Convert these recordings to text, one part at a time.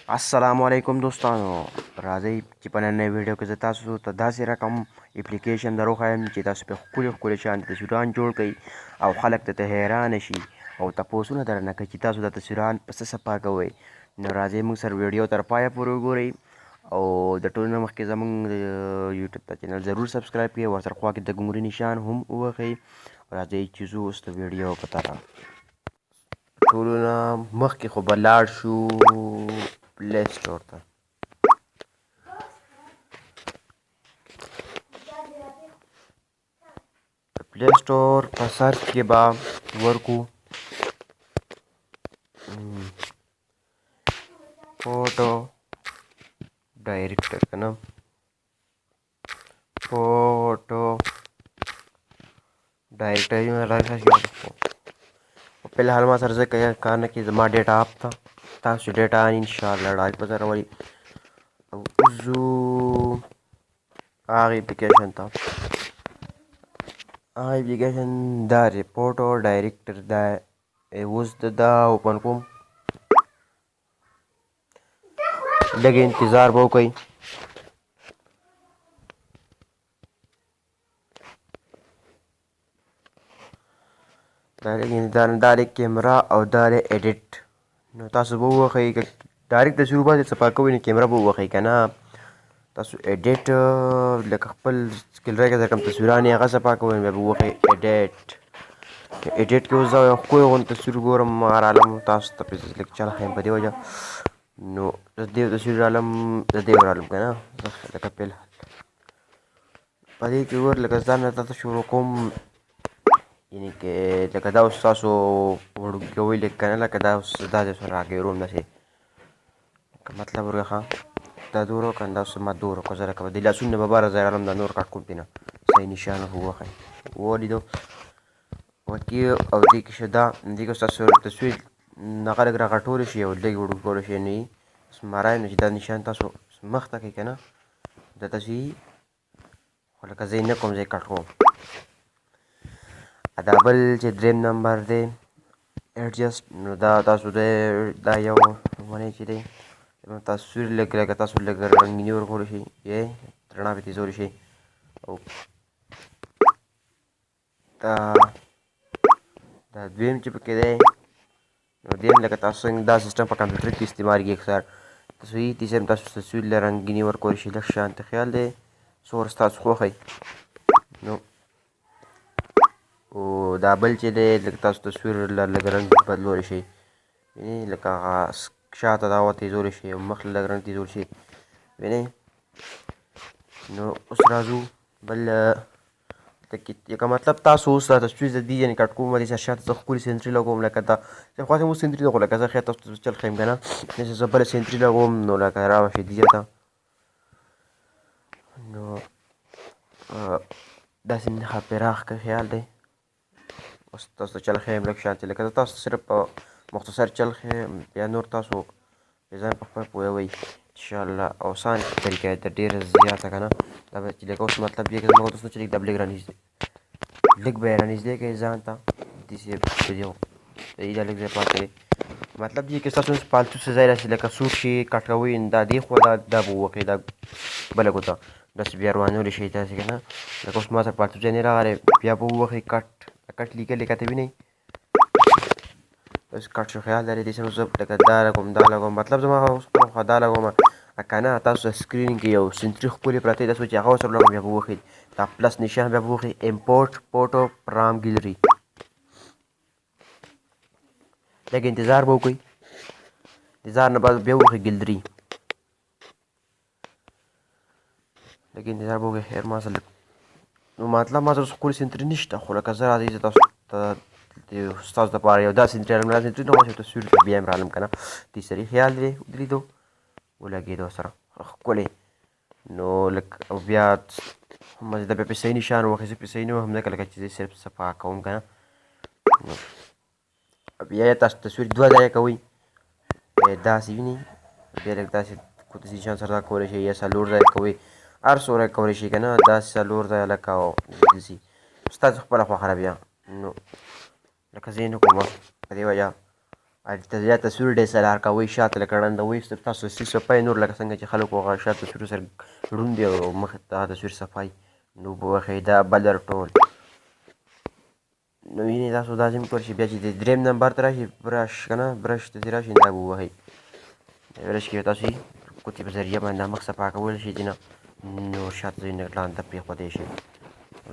السلام علیکم دوستانو، راځئ چې په نننۍ ویډیو کې زه تاسو ته داسې رقم اپلیکیشن در وښایم چې تاسو په ښکلي ښکلي شان تصویران جوړ کړئ او خلک ته حیران شي او تپوسونه درنه کوي چې تاسو دا تصویران په څه صفا کوئ. نو راځئ موږ سره ویډیو تر پایه پورې وګورئ او د ټولو نه مخکې زموږ یوټیوب ته چینل ضرور سبسکرایب کړئ، ورسره خوا کې د ګمري نشان هم ووهئ. راځئ چې ځو اوس د ویډیو په طرف. ټولو نه مخکې خو به لاړ شو پلی سټور ته. پلی سټور په سرچ کې به ورکو فوټو ډایرکټر که نه، فوټو ډایرکټر یې راځي. خو په الحال ما سره ځکه کار نه کوي، زما ډیټا اپ ته تاسو ډیټا ان شاء الله ډایرکټ به سره راولي. او ځو هغه اپلیکیشن ته. هغه اپلیکیشن دا دی فوټو ډایرکټر دا. اوس دا اوپن کوم، لږ انتظار به وکړئ. دا لږ انتظار، دا دی کیمره او دا دی ایډیټ. نو تاسو به ووهئ، که ډایرکټ تصویر باندې صفا کوئ نو کیمره به ووهئ، که نه تاسو ایډیټ لکه خپل ګیلرۍ کې کوم تصویران یې هغه صفا کوئ نو بیا به ووهئ ایډیټ. ایډیټ کې اوس زه یو ښکلی غوندې تصویر ګورم، ما رالم تاسو ته پې لږ چل ښیم په دې وجه. نو زه دې تصویر رالم، زه دې رالم که نه، زه لکه فی الحال په دې کې ګور لکه ځان نه تاسو شروع کوم، یعنې که لکه دا اوس تاسو وړوکي کوئ لږ که نه، لکه دا اوس دا دې سره راګیروم داسې که مطلب ورکړه. ښه دا دور وکړه، دا اوس ما دور وکړه. زه لکه د لاسونو نه به باره ځای رالم، دا نور کټ کوم پې نه صحیح نشان خو وښیم ولیدو ورکې. او دې کې شه دا دې کې تاسو تصویر هغه لږ راغټولی شي او لږ وړوکی کولی شي. نو اوس ما رایم چې دا نشان تاسو مخ ته کوي که نه، دا تاسو خو لکه زه یې نه کوم، زه یې کټ کوم. دا بل چې دریم نمبر دی ایډجسټ، نو دا تاسو دی دا یو ونې چې دی تصویر لږ لکه تاسو لږ رنګیني ورکولی شئ، یې رڼا پرې تېزولی شئ. او دا دا دویم چې پکې دی، نو دویم لکه تاسو څنګه دا سیستم په کمپیوټر کې استعمالېږي اکثر تصویر دې هم تاسو تصویر له رنګیني ورکولی شئ. لږ شانته خیال دی څومره ستاسو خوښ. نو او دا بل چې دی لږ تاسو تصویر له لږ رنګ بدلولی شئ، وینئ لکه هغه شاته دا تېزولی شئ او مخ له لږ رنګ تېزولی شئ، وینئ. نو اوس راځو بل لکه مطلب تاسو اوس دا تصویر د دې یعنې کټ کوم، دې سره شاته زه ښکلې سنتري لګوم. لکه دا زه خو اوس سنتري ده، خو لکه زه خیر تاسو ته چل ښیم که نه، داسې زه بله سنتري لګوم نو لکه را به شي دې ته. نو داسې نښه پراخ که خیال دی. اوس تاسو ته چل ښیم لږ شانتې، لکه زه تاسو صرف په مختصر چل ښیم، بیا نور تاسو ځان په خپل پوهوئ ان شاء الله. اسان طریقه ده ډېره زیاته که نه. دا به چې لکه اوس مطلب دې که زما تاسو چې لږ دا به لږ رانږدې، لږ به یې رانږدې کړئ ځان ته داسې په دې دا لږ ځای پاتې دی. مطلب دې که ستاسو فالتو څه ځای راشي لکه سور شي کټ کوئ، دا دې خوا دا دا به ووهئ دا بله ګوته داسې بیا روانولی شئ داسې که نه. لکه اوس ما سره فالتو ځای نه راغلی، بیا به ووهئ کټ، کټ لیکلی کته وینئ اوس کټ شو خیال لري. دې سره زه لکه دا لګوم دا لګوم، مطلب زما اوس خو دا لګوم که نه. تاسو سکرین کې یو سنتري ښکلې پرتې داسې چې هغه ورسره لګوم، بیا به ووهئ دا پلس نشان، بیا به ووهئ امپورټ فوټو فرام ګیلري. لږ انتظار به وکړئ، انتظار نه بعد بیا ووهئ ګیلري، لږ انتظار به وکړئ. خیر ما سره نو مطلب ما سره اوس ښکلې سنتري نشته، خو لکه زه راځئ زه تاسو ته ستاسو دپاره یو داسې سنتري رالم، دا سنتري نه غواړم تصویر ته بیا هم رالم که نه. دې سري خیال دی ودرېدو ولګېدو سره ښکلی. نو لکه او بیا همداسې دا بیا پې صحیح نشان ووهئ، زه پې صحیح نه وهم ځکه لکه چې زه صرف صفا کوم که نه. نو بیا یې تاسو تصویر دوه ځایه کوئ، بیا داسې وینئ، بیا لږ داسې کوتسي نشان سره دا کولی شئ، یا څلور ځایه کوئ، هر څومره کولی شئ که نه، داسې څلور ځایه لکه او داسې ستاسو خپله خوښه ده بیا. نو لکه زه یې نه کوم په دې وجه. یا تصویر ډي سل ار کوئ، شاته لکه ړندوئ، تاسو تصویر صفای نور، لکه څنګه چې خلک هغه شاته تصویر سره ړوند دی او مخ ته تصویر صفای، نو ووهئ دا بلر ټول. نو وینئ تاسو داسې هم کول شي. بیا چې د دریم نمبر ته راشي برش که نه برش ته چې راشي دا به ووهئ. برش کې تاسو ګوتې په ذریعه باندې مخ صفا کول شي، چې نه نور شاته ځایونه لاندې پرېښودی شي،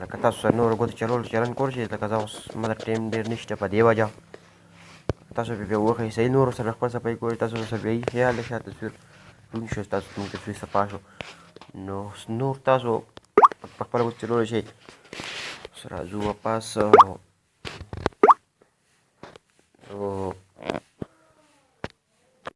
لکه تاسو سره نور ګوتې چلول چلن کول شي. لکه زه اوس ما ته ټایم ډېر نشته، په دې وجه تاسو به بیا ووهئ صحیح نور سره خپل صفایي کوئ. تاسو سره بیا خیال دی شاته تصویر ړوند شو، تاسو زموږ تصویر صفا شو، نو نور تاسو په خپله ګوتې چلولی شئ. اوس راځو واپس.